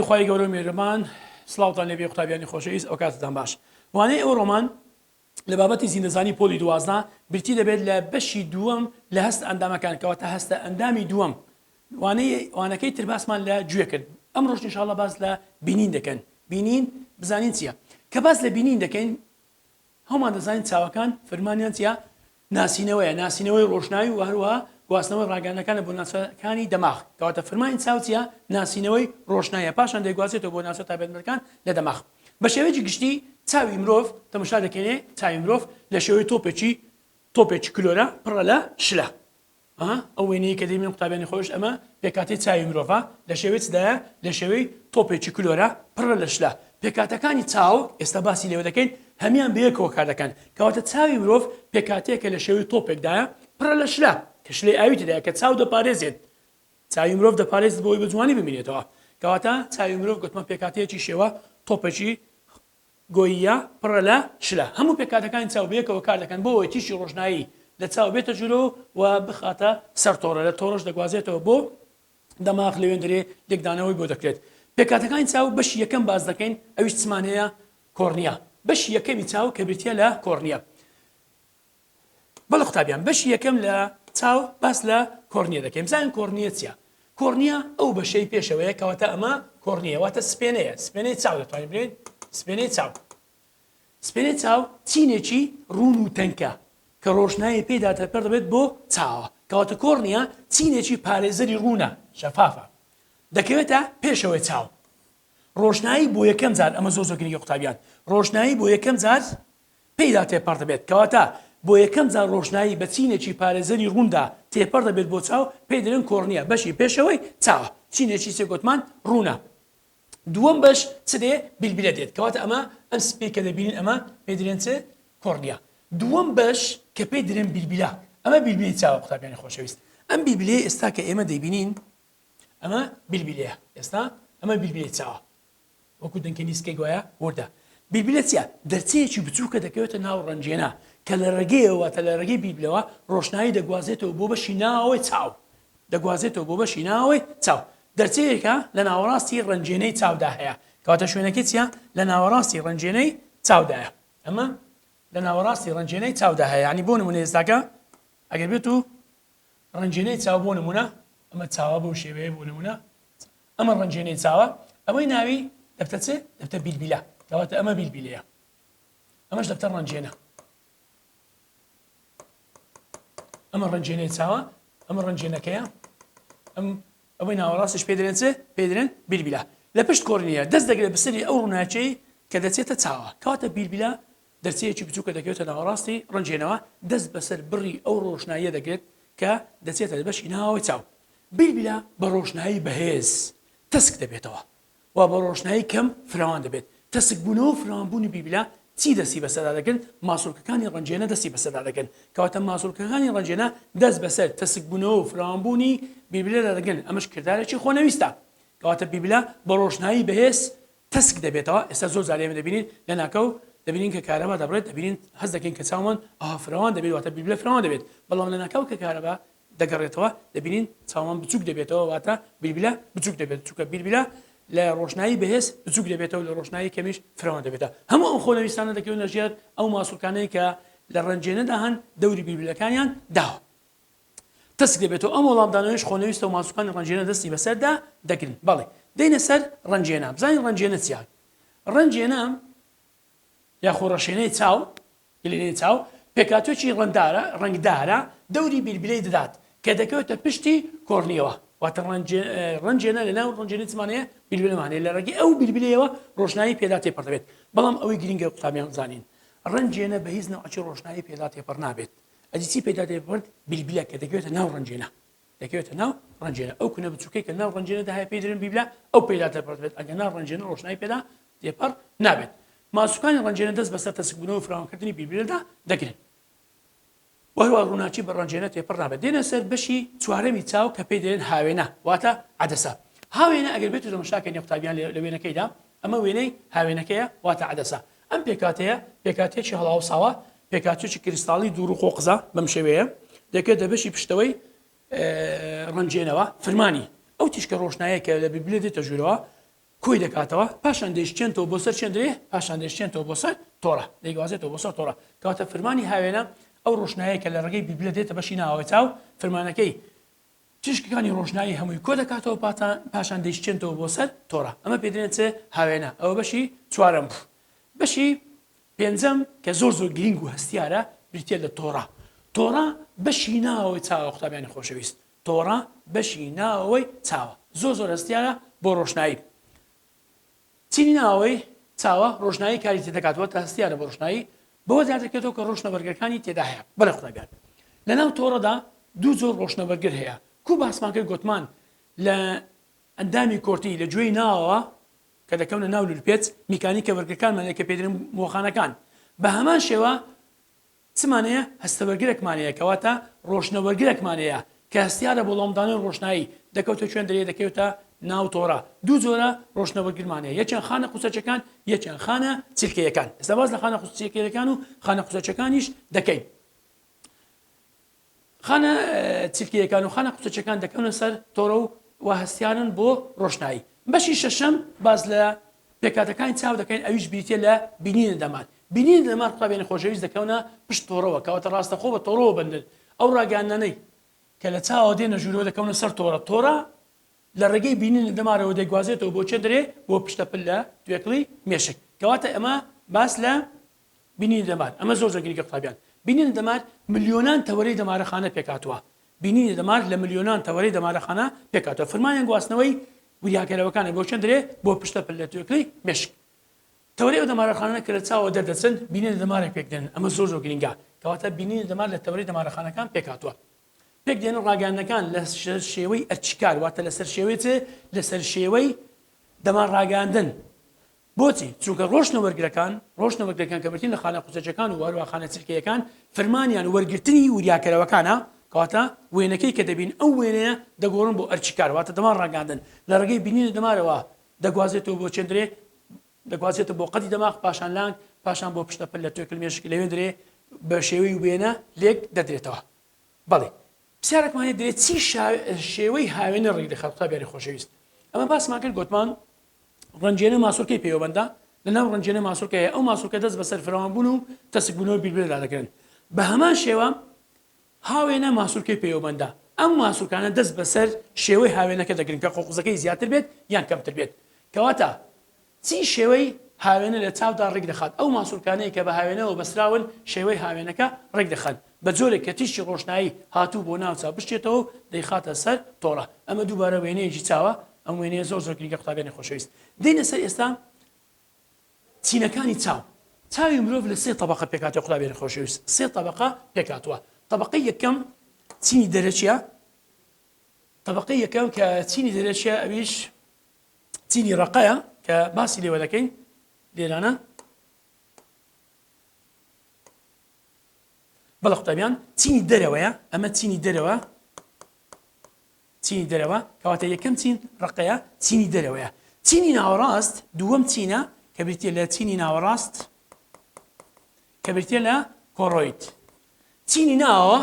خوای گەورە و میهرەبان سڵاوتان لێبێ قوتابیانی خۆشەویست ئەوکاتتان باش وانەی ئەوڕۆمان لە بابەتی زیندەزانی پۆلی 12 بریتی دەبێت لە بەشی دووەم لە هەستە ئەندامەکان کەواتە هەستە ئەندامی دووەم وانەی وانەکەی تر باسمان لە گوێ کرد ئەمڕۆش ان شاء الله باس لە بینین دەکەن بینین بزانین چییە کە باس لە بینین دەکەین هەموومان دەزانین چاوەکان فرمانیان چییە؟ ناسینەوەیە، ناسینەوەی ڕۆشنایی و هەروەها گواستنەوەی ڕاگەیاندنەکانە بۆ ناوچەکانی دەماغ. کەواتە فرمانی چاو چییە؟ ناسینەوەی ڕۆشناییە، پاشان دەیگوازێتەوە بۆ ناوچە تایبەتمەندەکان لە دەماغ. بە شێوەیەکی گشتی چاوی مرۆڤ تەماشا دەکەینێ، چاوی مرۆڤ لە شێوەی تۆپێکی تۆپێکی کلۆرە پڕە لە شلە. ئا ئەو وێنەیەی کە دەیبینن قوتابیانی خۆش ئەمە پێکهاتەی چاوی مرۆڤە لە شێوەی چدایە لە شێوەی تۆپێکی کلۆرە پڕە لە شلە پێکهاتەکانی چاو ئێستا باسی لێوە دەکەین هەمان بەیەکەوە کار دەکەن کەواتە چاوی مرۆڤ پێکهاتەیەکە لە شێوەی تۆپێکدایە پڕە لە شلە کە شلەی ئاوی تێدایە کە چاو دەپارێزێت چاوی مرۆڤ دەپارێزێت بۆی بە جوانی ببینێتەوە کەواتە چاوی مرۆڤ گوتمان پێکهاتەیەکی شێوە تۆپێکی گۆییە پڕە لە شلە. هەموو پێکهاتەکانی چاو بەیەکەوە کار دەکەن بۆ ئەوەی تیشکی ڕۆشنایی لە چاو بێتە ژوورەوە و بخاتە سەر تۆڕە، لە تۆڕەش دەگوازێتەوە بۆ دەماغ لەوێندەرێ لێکدانەوەی بۆ دەکرێت. پێکهاتەکانی چاو بەشی یەکەم باس دەکەین ئەویش چمان هەیە کۆرنیە. بەشی یەکەمی چاو کە بریتیە لە کۆرنیە. بەڵێ قوتابیان بەشی یەکەم لە چاو باس لە کۆرنیە دەکەین بزانین کۆرنیە چیە کۆرنیە ئەو بەشەی پێشەوەیە کەواتە ئەمە کۆرنیە واتە سپێنەیە سپێنەی چاو دەتوانین بڵێین سپێنەی چاو سپێنەی چاو چینێکی ڕوون و تەنکە کە ڕۆشنایی پێدا تێپەڕ دەبێت بۆ چاوە کەواتە کۆرنیە چینێکی پارێزەری ڕوونە شەفافە دەکەوێتە پێشەوەی چاو ڕۆشنایی بۆ یەکەم جار ئەمە زۆر زۆر گرنگە قوتابیان ڕۆشنایی بۆ یەکەم جار پێیدا تێپەڕ دەبێت، کەواتە بۆ یەکەم جار ڕۆشنایی بە چینێکی پارێزەری ڕووندا تێپەڕ دەبێت بۆ چاو، پێی دەلێن کۆرنیە، بەشی پێشەوەی چاوە، چینێکی چ گۆتمان ڕوونە. دووەم بەش چ دێ؟ بیلبیلە دێت، کەواتە ئەمە ئەم سپیەی کە دەبینین ئەمە پێی دەلێن چ؟ کۆرنیە. دووەم بەش کە پێی دەلێن بیلبیلە، ئەمە بیلبیلەی چاوە قوتابیانی خۆشەویست، ئەم بیلبیلەیە ئێستا کە ئێمە دەیبینین ئەمە بیلبیلەیە، ئێستا ئەمە بیلبیلەی چاوە. وەکو دەنکە نیسکێک وایە وردە. بیلبیلە چیە؟ دەرچەیەکی بچووکە دەکەوێتە ناو ڕەنجێنە کە لە ڕێگەیەوە واتە لە ڕێگەی بیلبلەوە ڕۆشنایی دەگوازێتەوە بۆ بەشی ناوەوەی چاو دەگوازێتەوە بۆ بەشی ناوەوەی چاو دەرچەیەکە لە ناوەڕاستی ڕەنجێنەی چاودا هەیە کەواتە شوێنەکەی چیە؟ لە ناوەڕاستی ڕەنجێنەی چاودایە ئەمە لە ناوەڕاستی ڕەنجێنەی چاودا هەیە یعنی بۆ نمونە ئێستاکە ئەگەر بێت و ڕەنجێنەی چاو بۆ نمونە ئەمە چاوە بەو شێوەیە بۆ نمونە ئەمە ڕەنجێنەی چاوە ئەوەی ناوی دەبتە چ دەبتە بیلبیلە کەواتە ئەمە بیلبیلەیە ئەمەش دەبتە ڕەنجێنە ئەمە ڕەنجێنەی چاوە ئەمە ڕەنجێنەکەیە ئەم ئەوەی ناوەڕاستش پێ دەرێن چ پێ دەرێن بیلبیلە لە پشت کۆرنیە دەست دەگرێت بەسەری ئەو ڕووناکیەی کە دەچێتە چاوە کەواتە بیلبیلە دەرچەیەکی بچووکە دەکەوێتە ناوەڕاستی ڕەنجێنەوە، دەست بەسەر بڕی ئەو ڕۆشناییە دەگرێت کە دەچێتە بەشی ناوەوەی چاو. بیلبیلە بە ڕۆشنایی بەهێز تەسک دەبێتەوە و بە ڕۆشنایی کەم فراوان دەبێت. تەسکبوونەوە و فراوانبوونی بیلبیلە چی دەستی بەسەردا دەگرن؟ ماسولکەکانی ڕەنجێنە دەستی بەسەردا دەگرن. کەواتە ماسولکەکانی ڕەنجێنە دەست بەسەر تەسکبوونەوە و فراوانبوونی بیلبیلەدا دەگرن، ئەمەش کردارێکی خۆنەویستە. کەواتە بیلبیلە بە ڕۆشنایی بەهێز تەسک دەبێتەوە، ئێستا زۆر جار ئێمە دەبینین لەناکاو دەبینین کە کارەبا دەبڕێت دەبینین هەست دەکەین کە چاومان ئاوا فراوان دەبێت واتە بیلبیلە فراوان دەبێت بەڵام لەناکاو کە کارەبا دەگەڕێتەوە دەبینین چاومان بچوک دەبێتەوە واتە بیلبیلە بچوک دەبێت چونکە بیلبیلە لە ڕۆشنایی بەهێز بچوک دەبێتەوە لە ڕۆشنایی کەمیش فراوان دەبێتەوە هەموو ئەم خۆنەویستانە دەکەونە ژێر ئەو ماسولکانەی کە لە ڕەنجێنەدا هەن دەوری بیلبیلەکانیان داوە. تەسک دەبێتەوە، ئەم وەڵامدانەوەیش خۆنەویستە و ماسوکانی ڕەنجێنە دەستی بەسەردا دەگرن. بەڵێ، دێینە سەر ڕەنجێنە، بزانین ڕەنجێنە چییە؟ ڕەنجێنە یاخۆ ڕەشێنەی چاو، گلێنەی چاو، پێکهاتوویەکی ڕەندارە، ڕەنگدارە، دەوری بیلبیلەی دەدات کە دەکەوێتە پشتی کۆرنییەوە. واتە ڕەنجێنە لە ناو ڕەنجێنەی چمان هەیە؟ بیلبیلەمان هەیە، لە ڕێگەی ئەو بیلبیلەیەوە ڕۆشنایی پێدا تێپەڕ دەبێت. بەڵام ئەوەی گرینگە قوتابیان بزانین، ڕەنجێنە بە هیچ نەوعێکی ڕۆشنایی پێدا تێپەڕ نابێت. ئەدی چی پەیدا دەبێت؟ بیلبیلە کە دەکەوێتە ناو ڕەنجێنە دەکەوێتە ناو ڕەنجێنە ئەو کونە بچووکەی کە ناو ڕەنجێنەدا هەیە پێی دەڵێن بیبلە ئەو پەیدا دەبێت ئەگەر ناو ڕەنجێنە ڕۆشنایی پێدا تێپەڕ نابێت ماسوکانی ڕەنجێنە دەست بەسەر تەسکبوونەوە و فراوانکردنی بیلبیلەدا دەگرن وهروە ڕووناکی بە ڕەنجێنە تێپەڕ نابێت دێنە سەر بەشی چوارەمی چاو کە پێی دەڵێن هاوێنە واتە عەدەسە هاوێنە ئەگەر بێت و تەماشاکەین قوتابیان لە وێنەکەیدا ئەمە وێنەی هاوێنەکەیە واتە عەدەسە ئەم پێکهاتەیە پێکهاتەیەکی هەڵاوساوە، پێکهاتەیەکی کریستاڵی دوور و قۆقزە بەم شێوەیە دەکەوێتە بەشی پشتەوەی ڕەنجێنەوە، فرمانی ئەو تیشکە ڕۆشنایە کە لە بیلبیلە دێتە ژوورەوە. کۆی دەکاتەوە پاشان دەیشچێنتەوە بۆ سەر چێندرێ پاشان دەیشچێنتەوە بۆ سەر تۆڕە دەیگوازێتەوە بۆ سەر تۆڕە کەواتە فرمانی هاوێنە ئەو ڕۆشنایە کە لە ڕێگەی بیبلە دێتە بەشی ناوەوەی چاو فرمانەکەی تیشکەکانی ڕۆشنایی هەمووی کۆ دەکاتەوە پاشان دەیشچێنتەوە بۆ سەر تۆڕە ئەمە پێدرێن چ هاوێنە ئەوە بەشی چوارەم بوو بەشی پێنجەم کە زۆر زۆر گرینگ و هەستیارە بریتیە لە تۆڕە تۆڕە بەشی ناوەوەی چاوە قوتابیانی خۆشەویست تۆڕە بەشی ناوەوەی چاوە زۆر زۆر هەستیارە بۆ ڕۆشنایی چینی ناوەوەی چاوە ڕۆشنایی کاری تێدەکات واتە هەستیارە بۆ ڕۆشنایی بەوە دیار دەکرێتەوە کە ڕۆشنەوەرگەکانی تێدا هەیە بەڵێ قوتابیان لەناو تۆڕەدا دوو جۆر ڕۆشنەوەرگر هەیە کو باسمان کرد گۆتمان لە ئەندامی کۆرتی لە گوێی ناوەوە کە دەکەونە ناو لولپێچ میکانیکە وەرگرەکانمان هەیە کە پێدرێن مۆخانەکان بە هەمان شێوە چمان هەیە؟ هەستەوەرگرێکمان هەیە، کەواتە ڕۆشنەوەرگرێکمان هەیە کە هەستیارە بۆ ڵامدانەوەی ڕۆشنایی، دەکەوتە کوێن دەرێ دەکەوێتە ناو تۆڕە. دوو جۆرە ڕۆشنەوەرگرمان هەیە، یەکیان خانە قوسەچەکان، یەکیان خانە چلکەیەکان. ئێستا باس لە خانە قوسچەکەکان و خانە قوسەچەکانیش دەکەین. خانە چلکەیەکان و خانە قوسەچەکان دەکەونە سەر تۆڕە و و هەستیارن بۆ ڕۆشنایی. بەشی شەشەم باس لە پێکهاتەکانی چاو دەکەین ئەویش بریتیە لە بینینە دەمار. بینینە دەمار قوتابیانی خۆشەویست دەکەونە پشت تۆڕەوە کەواتە ڕاستەخۆ بە تۆڕەوە بەندن. ئەو ڕاگەیاندنانەی کە لە چاوەوە دێنە ژوورەوە دەکەونە سەر تۆڕە. تۆڕە لە ڕێگەی بینینە دەمارەوە دەیگوازێتەوە بۆ چێ دەرێ؟ بۆ پشتە پل لە توێکڵی مێشک. کەواتە ئەمە باس لە بینینی دەمار، ئەمە زۆر زۆر گرنگە قوتابیان. بینینی دەمار ملیۆنان تەوەرەی دەمارەخانە پێکهاتووە. بینینی دەمار لە ملیۆنان تەوەرەی دەمارەخانە پێکهاتووە. فرمانیان گواستنەوەی وریاکەرەوەکانە بۆ چەند درێ؟ بۆ پشتە پل لە توێکڵی مێشک. تەوەرەی ئەو دەمارەخانانە کە لە چاوەوە دەردەچن بینینی دەمارێک پێکدێنن. ئەمە زۆر زۆر گرنگە. کەواتە بینینی دەمار لە تەوەرەی دەمارەخانەکان پێکهاتووە. پێکدێنن ڕاگەیاندنەکان لەسەر شێوەی ئەرچکار واتە لەسەر شێوەی چ؟ لەسەر شێوەی دەمار ڕاگەیاندن. بۆچی؟ چونکە ڕۆشنە وەرگرەکان، ڕۆشنە وەرگرەکان کە بریتین لە خانە قوچەچەکان و هەروەها خانە چرکەیەکان، فرمانیان وەرگرتنی وریاکەرەوەکانە، کەواتە وێنەکەی کە دەبین ئەو وێنەیە دەگۆڕن بۆ ئەرکی کار، واتە دەمار ڕاگەیاندن لە ڕێگەی بینینی دەمارەوە دەگوازێتەوە بۆ چێندرێ، دەگوازێتەوە بۆ قەدی دەماغ، پاشان لانک، پاشان بۆ پشتە پل لە توێکل مێشک لەوێندرێ بە شێوەی وێنە لێک دەدرێتەوە. بەڵێ پرسیارێکمان هەیە دەرێ چی شێوەی هاوێنە ڕێک دەخات قوتابیانی خۆشەویست؟ ئەمە باسمان کرد گۆتمان ڕەنجێنە ماسولکەی پێوەبەندە، لەناو ڕەنجێنە ماسولکە هەیە، ئەو ماسولکە دەست بەسەر فراوانبوون و تەسکبوونەوەی بیربردا دەگرن. بە هەمان شێوە هاوێنە ماسولکەی پێوەبەندە، ئەم ماسولکانە دەست بەسەر شێوەی هاوێنەکە دەگرن کە قۆقزەکەی زیاتر بێت یان کەمتر بێت. کەواتە چی شێوەی هاوێنە لە چاودا ڕێکدەخات؟ ئەو ماسولکانەی کە بە هاوێنەوە بەستراون شێوەی هاوێنەکە ڕێکدەخەن بە جۆرێک کە تیشکی ڕۆشنایی هاتوو بۆ ناو چاو بشکێتەوە و دەیخاتە سەر تۆڕە. ئەمە دووبارە وێنەیەکی چاوە، ئەم وێنەیە زۆر زۆر گرنگە قوتابیانی خۆشەویست. دێینە سەر ئێستا چینەکانی چاو. چاوی مرۆڤ لە سێ تەبەقە پێکهاتووە قوتابیانی خۆشەویست، سێ تەبەقە پێکهاتووە. تەبەقەی یەکەم چینی دەرەکیە، تەبەقەی یەکەم کە چینی دەرەکیە ئەویش چینی ڕەقەیە کە باسی لێوە دەکەین لێرانە. بەڵێ قوتابیان چینی دەرەوەیە، ئەمە چینی دەرەوە، چینی دەرەوە، کەواتە یەکەم چین ڕەقەیە، چینی دەرەوەیە. چینی ناوەڕاست دووەم چینە کە بریتیە لە چینی ناوەڕاست کە بریتیە لە کۆڕۆید. چینی ناوەوە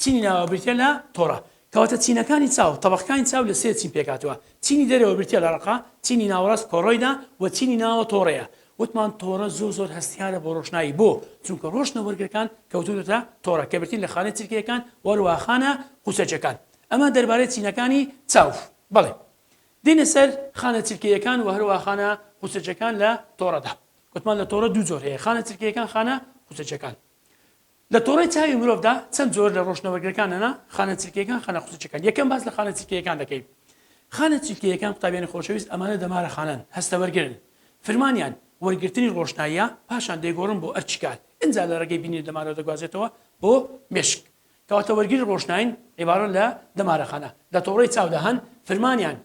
چینی ناوە بریتیە لە تۆڕە. کەواتە چینەکانی چاو، تەبەقەکانی چاو لە سێ چین پێکهاتووە، چینی دەرەوە بریتیە لە ڕەقە، چینی ناوەڕاست کۆڕۆیدە و چینی ناوە تۆڕەیە. وتمان تۆڕە زۆر زۆر هەستیارە بۆ ڕۆشنایی، بۆ؟ چونکە ڕۆشنە وەرگرەکان کەوتوونەتە تۆڕە کە بریتین لە خانە چرکەیەکان و هەروەها خانە قوچەکیەکان. ئەمە دەربارەی چینەکانی چاو. بەڵێ. دێینە سەر خانە چرکەیەکان و هەروەها خانە قوچەکیەکان لە تۆڕەدا. گوتمان لە تۆڕە دوو جۆر هەیە، خانە چرکەیەکان، خانە قوچەکیەکان. لە تۆڕەی چاوی مرۆڤدا چەند جۆر لە ڕۆشنەوەرگرەکان هەنە، خانە چرکەیەکان، خانە قوتوچەکان. یەکەم باس لە خانە چرکەیەکان دەکەین. خانە چرکەیەکان قوتابیانی خۆشەویست ئەمانە دەمارە خانەن، هەستەوەرگرن. فرمانیان وەرگرتنی ڕۆشناییە، پاشان دەیگۆڕن بۆ ئەرکی کار، ئینجا لە ڕێگەی بینینی دەمارەوە دەگوازێتەوە بۆ مێشک. کەواتە وەرگری ڕۆشنایین عیبارەن لە دەمارەخانە لە تۆڕەی چاودا هەن، فرمانیان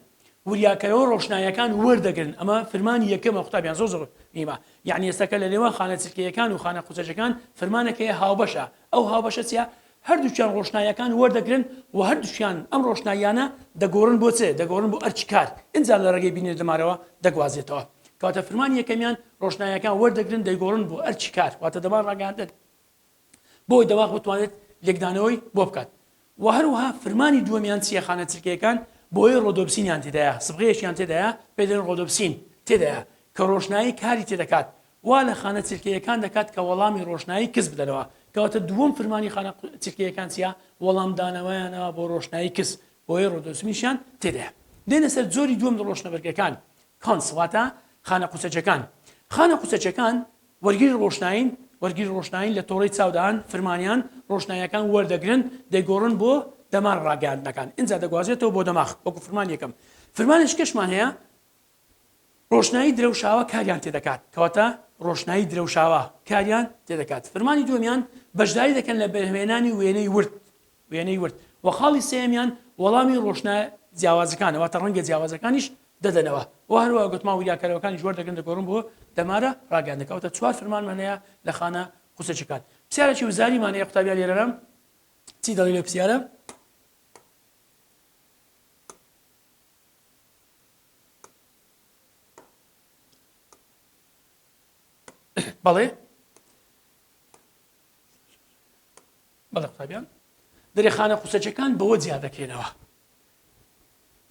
وریاکەرەوە ڕۆشناییەکان وەردەگرن، ئەمە فرمانی یەکەمە قوتابیان زۆر زۆر مهمە، یەعنی ئێستاکە لە نێوان خانە چرکەیەکان و خانە قوچەچەکان فرمانێک هەیە هاوبەشە، ئەو هاوبەشە چیە؟ هەردووکیان ڕۆشناییەکان وەردەگرن و هەردووکیان ئەم ڕۆشناییانە دەگۆڕن بۆ چ؟ دەگۆڕن بۆ ئەرکی کار، ئینجا لە ڕێگەی بینەری دەمارەوە دەگوازێتەوە. کەواتە فرمانی یەکەمیان ڕۆشناییەکان وەردەگرن دەیگۆڕن بۆ ئەرکی کار، واتە دەمار ڕاگەیاندن. بۆ ئەوەی دەماغ بتوانێت لێکدانەوەی بۆ بکات. وە هەروەها فرمانی دووەمیان چییە خانە چرکەیەکان؟ بۆیەی ڕۆدۆپسینیان تێدایە، سبغەیەکیان تێدایە پێی دەڵێن ڕۆدۆپسین تێدایە کە ڕۆشنایی کاری تێدەکات وا لە خانە چرکەیەکان دەکات کە وەڵامی ڕۆشنایی کز بدەنەوە. کەواتە دووەم فرمانی خانە چرکەیەکان چییە؟ وەڵامدانەوەیانە بۆ ڕۆشنایی کز، بۆیەی ڕۆدۆپسینیشیان تێدایە. دێنە سەر جۆری دووەم لە ڕۆشنەبەرگەکان، Cones، واتە خانە قوچەکیەکان. خانە قوچەکیەکان وەرگری ڕۆشنایین، وەرگری ڕۆشنایین لە تۆڕەی چاودان، فرمانیان، ڕۆشناییەکان وەردەگرن، دەیگۆڕن بۆ دەمار ڕاگەیاندنەکان، ئینجا دەگوازرێتەوە بۆ دەماخ، وەکو فرمانی یەکەم. فرمانێکی کەشمان هەیە، ڕۆشنایی درەوشاوە کاریان تێدەکات، کەواتە ڕۆشنایی درەوشاوە کاریان تێدەکات. فرمانی دووەمیان بەشداری دەکەن لە بەرهەمهێنانی وێنەی ورد، وێنەی ورد. وە خاڵی سێیەمیان وەڵامی ڕۆشنایە جیاوازەکانە، واتە ڕەنگە جیاوازەکانیش دەدەنەوە. وە هەروەها گوتمان وریاکەرەوەکانیش وەردەگرن دەگۆڕن بۆ دەمارە ڕاگەیاندن. کەواتە چوار فرمانمان هەیە لە خانە قورسەکیەکان. پرسیارێکی وزاریمان هەیە قوتابیان لێرەرا چی دەڵێ لەو پرسیارە؟ بەڵێ بەڵێ قوتابیان دەرێ خانە قوسەچەکان بەوە جیا دەکرێنەوە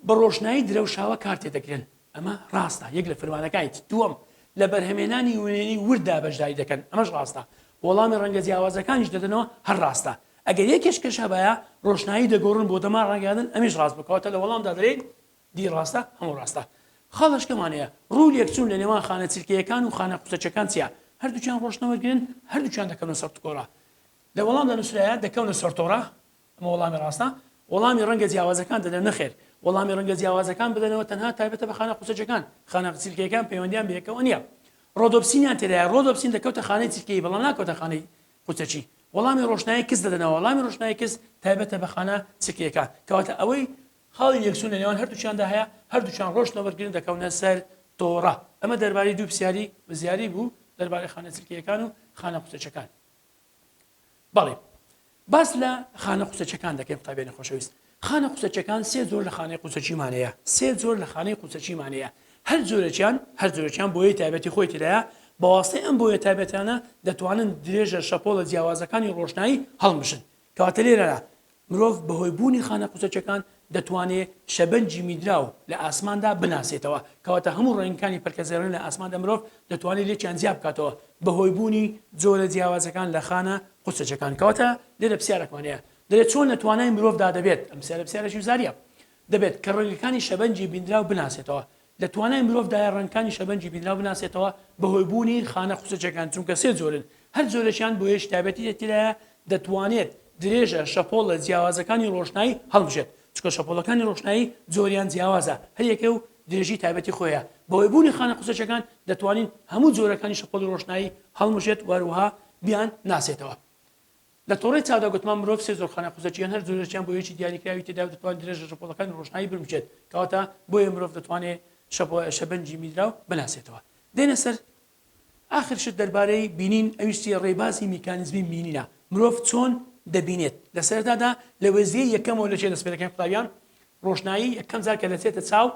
بە ڕۆشنایی درەوشاوە کار تێدەگرن ئەمە ڕاستە یەک لە فرمانەکانیت دووەم لە بەرهەمێنانی وێنەی ورددا بەشداری دەکەن ئەمەش ڕاستە وەڵامی ڕەنگە جیاوازەکانیش دەدەنەوە هەر ڕاستە ئەگەر یەکێش کەش هەبایە ڕۆشنایی دەگۆڕن بۆ دەمار ڕاگەیاندن ئەمیش ڕاست بوو کەواتە لە وەڵامدا دەرێین دی ڕاستە هەموو ڕاستە. خاڵەش کەمان هەیە ڕوو لێکچوون لە نێوان خانە چرکەیەکان و خانە قوسەچەکان چیە؟ هەردووکیان ڕۆشنە وەرگرن هەردووکیان دەکەونە سەر تکۆڕە لە وەڵامدا نووسرایە دەکەونە سەر تۆڕە ئەمە وەڵامی ڕاستە وەڵامی ڕەنگە جیاوازەکان دەدەن نەخێر وەڵامی ڕەنگە جیاوازەکان بدەنەوە تەنها تایبەتە بە خانە قوسەچەکان خانە چرکەیەکان پەیوەندیان بەیەکەوە نییە ڕۆدۆپسینیان تێدایە ڕۆدۆپسین دەکەوتە خانەی چرکەیی بەڵام ناکەوتە خانەی قوچەکی وەڵامی ڕۆشنایی کز دەدەنەوە، وەڵامی ڕۆشنایی کز تایبەتە بە خانە چرکەیەکان، کەواتە ئەوەی خاڵی لێکچوون لە نێوان هەردووکیاندا هەیە، هەردووکیان ڕۆشنە وەرگرن دەکەونە سەر تۆڕە. ئەمە دەربارەی دوو پرسیاری وزیاری بوو دەربارەی خانە چرکەیەکان و خانە قوچەکیەکان. بەڵێ باس لە خانە قوچەکیەکان دەکەین قوتابیانی خۆشەویست. خانە قوچەکیەکان سێ جۆر لە خانەی قوچەکیمان هەیە، سێ جۆر لە خانەی قوچەکیمان هەیە، هەر جۆرێکیان هەر جۆرێکیان بۆیەی تایبەتی خۆی تێدایە، بە واسطەی ئەم بۆیە تایبەتانە دەتوانن درێژە شەپۆڵە جیاوازەکانی ڕۆشنایی هەڵمژن. کەواتە لێرەدا مرۆڤ بەهۆی بوونی خانە قوچەکیەکان دەتوانێ شەبەنگی میدراو لە ئاسماندا بناسێتەوە، کەواتە هەموو ڕەنگەکانی پەلکەزێڕین لە ئاسماندا مرۆڤ دەتوانێ لێکیان جیا بکاتەوە بەهۆی بوونی جۆرە جیاوازەکان لە خانە قوچەکیەکان. کەواتە لێرە پرسیارێکمان هەیە دەلێت چۆن لە توانای مرۆڤدا دەبێت، ئەم پرسیارە پرسیارێکی وزاریە، دەبێت کە ڕەنگەکانی شەبەنگی بینراو بناسێتەوە، لە توانای مرۆڤدایە ڕەنگەکانی شەبەنگی بینراو بناسێتەوە بەهۆی بوونی خانە قوچەکیەکان، چونکە سێ جۆرن هەر جۆرێکیان بۆیەکی تایبەتی تێدایە دەتوانێت درێژە شەپۆڵە جیاوازەکانی ڕۆشنایی هەڵمژێت، چونکە شەپۆڵەکانی ڕۆشنایی جۆریان جیاوازە هەریەکە و درێژی تایبەتی خۆیە، بەهۆی بوونی خانە قوچەکیەکان دەتوانین هەموو جۆرەکانی شەپۆڵی ڕۆشنایی هەڵمژێت و هەروەها بیانناسێتەوە. لە تۆڕەی چاودا گوتمان مرۆڤ سێ جۆر خانە قوزەکییەن، هەر جۆرێکیان بۆیەکی دیاریکراوی تێدایە و دەتوانێت درێژە شەپۆڵەکانی ڕۆشنایی بمژێت، کەواتە بۆیە مرۆڤ دەتوانێت شەبەنگی میدراو بناسێتەوە. دێنە سەر ئاخر شت دەربارەی بینین، ئەویش چییە؟ ڕێبازی میکانیزمی بینینە، مرۆڤ چۆن دەبینێت؟ لە سەرەتادا لە وێستگەی یەکەمەوە لە چێ دەست پێ دەکەین قوتابیان؟ ڕۆشنایی یەکەم جار کە دەچێتە چاو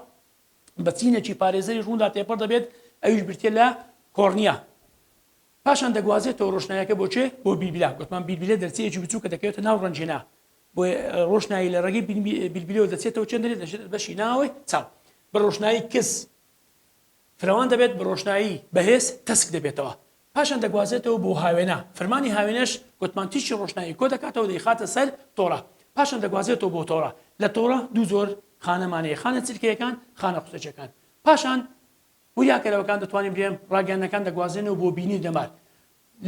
بە چینێکی پارێزەری ڕووندا تێپەڕ دەبێت، ئەویش بریتییە لە کۆرنیا. پاشان دەگوازێتەوە ڕۆشنایەکە بۆ کوێ؟ بۆ بیلبیلە. گوتمان بیلبیلە دەرچەیەکی بچووکە دەکەوێتە ناو ڕەنجێنە. بۆیە ڕۆشنایی لە ڕێگەی بیلبیلەوە دەچێتەوە چێن دەرێت دەچێتە بەشی ناوەوەی چاو. بە ڕۆشنایی کز فرەوان دەبێت، بە ڕۆشنایی بەهێز تەسک دەبێتەوە. پاشان دەگوازێتەوە بۆ هاوێنە. فرمانی هاوێنەش گوتمان تیشکی ڕۆشنایی کۆ دەکاتەوە دەیخاتە سەر تۆڕە. پاشان دەگوازێتەوە بۆ تۆڕە. لە تۆڕە دوو جۆر خانەمان هەیە، خانە چرکەیەکان، خانە قوتەکیەکان. پاشان وریاکەرەوەکان دەتوانین بلێن ڕاگەیاندنەکان دەگوازرێنەوە بۆ بینی دەمار.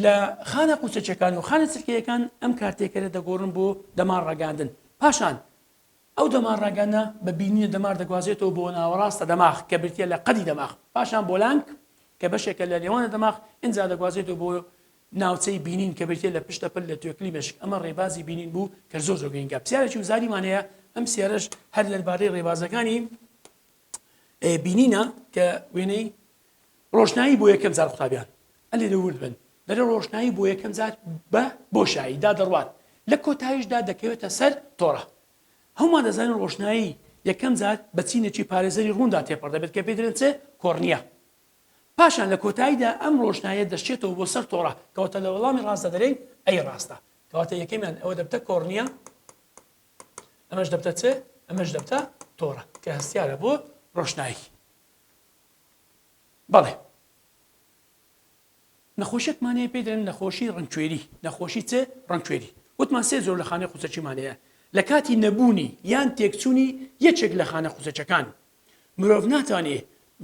لە خانە قوچەکیەکان و خانە چرکەیەکان ئەم کارتێکەرە دەگۆڕن بۆ دەمار ڕاگەیاندن. پاشان ئەو دەمار ڕاگەیاندنە بە بینینە دەمار دەگوازرێتەوە بۆ ناوەڕاستە دەماغ کە بریتیە لە قەدی دەماغ. پاشان بۆ لانک کە بەشێکە لە نێوانە دەماغ ئینجا دەگوازرێتەوە بۆ ناوچەی بینین کە بریتیە لە پشتە پل لە توێکلی مێشک. ئەمە ڕێبازی بینین بوو کە زۆر زۆر گرینگە. پرسیارێکی وزاریمان هەیە ئەم پرسیارەش هەر دەربارەی ڕێبازەکانی بینینە کە وێنەی ڕۆشنایی بۆ یەکەم جار قوتابیان ئەلێرە ورد بن دەرێ ڕۆشنایی بۆ یەکەم جار بە بۆشایی دا دەڕوات لە کۆتاییشدا دەکەوێتە سەر تۆڕە هەمومان دەزانین ڕۆشنایی یەکەم جار بە چینێکی پارێزەری ڕووندا تێپەڕ دەبێت کە پێی دەڵێن چ کۆرنیە پاشان لە کۆتاییدا ئەم ڕۆشناییە دەشچێتەوە بۆ سەر تۆڕە کەواتە لە وەڵامی ڕاستدا دەرێین ئەی ڕاستە کەواتە یەکەمیان ئەوە دەبتە کۆرنیە ئەمەش دەبتە چ؟ ئەمەش دەبتە تۆڕە کە هەستیارە بۆ ڕۆشنایی. بەڵێ. نەخۆشیەکمان هەیە پێی دەلێن نەخۆشی ڕەنگکوێری، نەخۆشی چ؟ ڕەنگکوێری. وتمان سێ جۆر لە خانەی قوچەکیمان هەیە، لە کاتی نەبوونی یان تێکچوونی یەکێک لە خانە قوچەکەکان، مرۆڤ ناتوانێ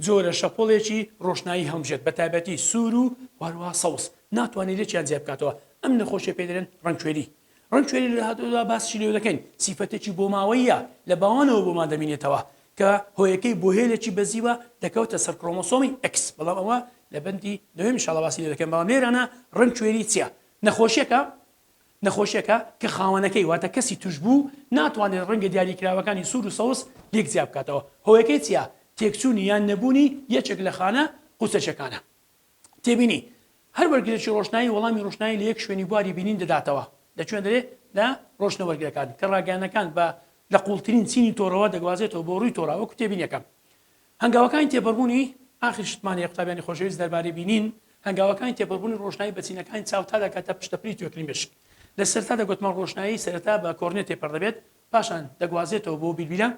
جۆرە شەپۆڵێکی ڕۆشنایی هەڵمژێت بە تایبەتی سوور و هەروەها سەوز، ناتوانێ لێکیان جیا بکاتەوە، ئەم نەخۆشیە پێی دەلێن ڕەنگکوێری. ڕەنگکوێری لە داهاتوودا باسیشی لێوە دەکەین، سیفەتێکی بۆماوەییە لە باوانەوە بۆمان دەمینێتەوە، کە هۆیەکەی بۆ هێلێکی بەزیوە دەکەوتە سەر کرۆمۆسۆمی X بەڵام ئەوە لە بەندی نۆیەم ان شاء اللە باسی لێ دەکەین بەڵام لێرانە ڕەنگ کوێری چیە نەخۆشیەکە نەخۆشیەکە کە خاوەنەکەی واتە کەسی توشبوو ناتوانێت ڕەنگە دیاریکراوەکانی سوور و سەوز لێک جیا بکاتەوە هۆیەکەی چیە تێکچوونی یان نەبوونی یەکێک لە خانە قوچەکەکانە تێبینی، هەر وەرگرێکی ڕۆشنایی وەڵامی ڕۆشنایی لە یەک شوێنی بواری بینین دەداتەوە، لە کوێ دەرێ؟ لە ڕۆشنە وەرگرەکان، کە ڕاگەیاندنەکان بە لە قووڵترین چینی تۆڕەوە دەگوازێتەوە بۆ ڕووی تۆڕە، وەکو تێبینیەکە. هەنگاوەکانی تێپەڕبوونی، ئاخر شتمان هەیە قوتابیانی خۆشەویست دەربارەی بینین، هەنگاوەکانی تێپەڕبوونی ڕۆشنایی بە چینەکانی چاو تا دەگاتە پشتەپلی توێکڵی مێشک. لە سەرەتادا گۆتمان ڕۆشنایی سەرەتا بە کۆرنیە تێپەڕ دەبێت، پاشان دەگوازێتەوە بۆ بیلبیلە،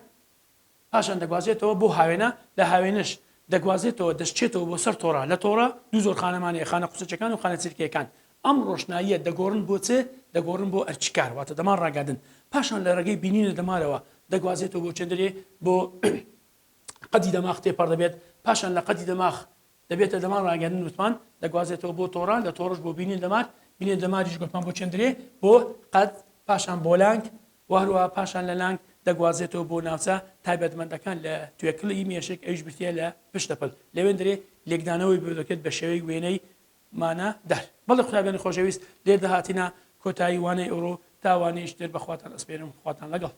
پاشان دەگوازێتەوە بۆ هاوێنە، لە هاوێنەش دەگوازێتەوە دەشچێتەوە بۆ سەر تۆڕە، لە تۆڕە دوو جۆر خانەمان هەیە، خانە قوچەکیەکان و خانە چرکەیەکان، ئەم ڕۆشناییە دەگۆڕن بۆ چ؟ دەگۆڕن بۆ ئەرچکار، واتە دەمار ڕاگەاندن، پاشان لە ڕێگەی بینینە دەمارەوە دەگوازێتەوە بۆ چێندرێ بۆ قەدی دەماخ تێپەڕ دەبێت، پاشان لە قەدی دەماخ دەبێتە دەمار ڕاگەیاندن وتمان دەگوازێتەوە بۆ تۆڕە، لە تۆڕش بۆ بینین دەمار، بینین دەماریش گوتمان بۆ چێندرێ بۆ قەد، پاشان بۆ لانک و هەروەها پاشان لە لانک دەگوازێتەوە بۆ ناوچە تایبەتمەندەکان لە توێکڵی مێشک ئەویش بریتییە لە پشتەپل لەوێندرێ لێکدانەوەی بۆ دەکرێت بە شێوەی وێنەی مانا دار. بەڵێ قوتابیانی خۆشەویست لێردا هاتینە کۆتایی وانەی ئەوڕۆ تا وانەیەکی تر بە خواتان ئەسپێرم خواتان لەگەڵ.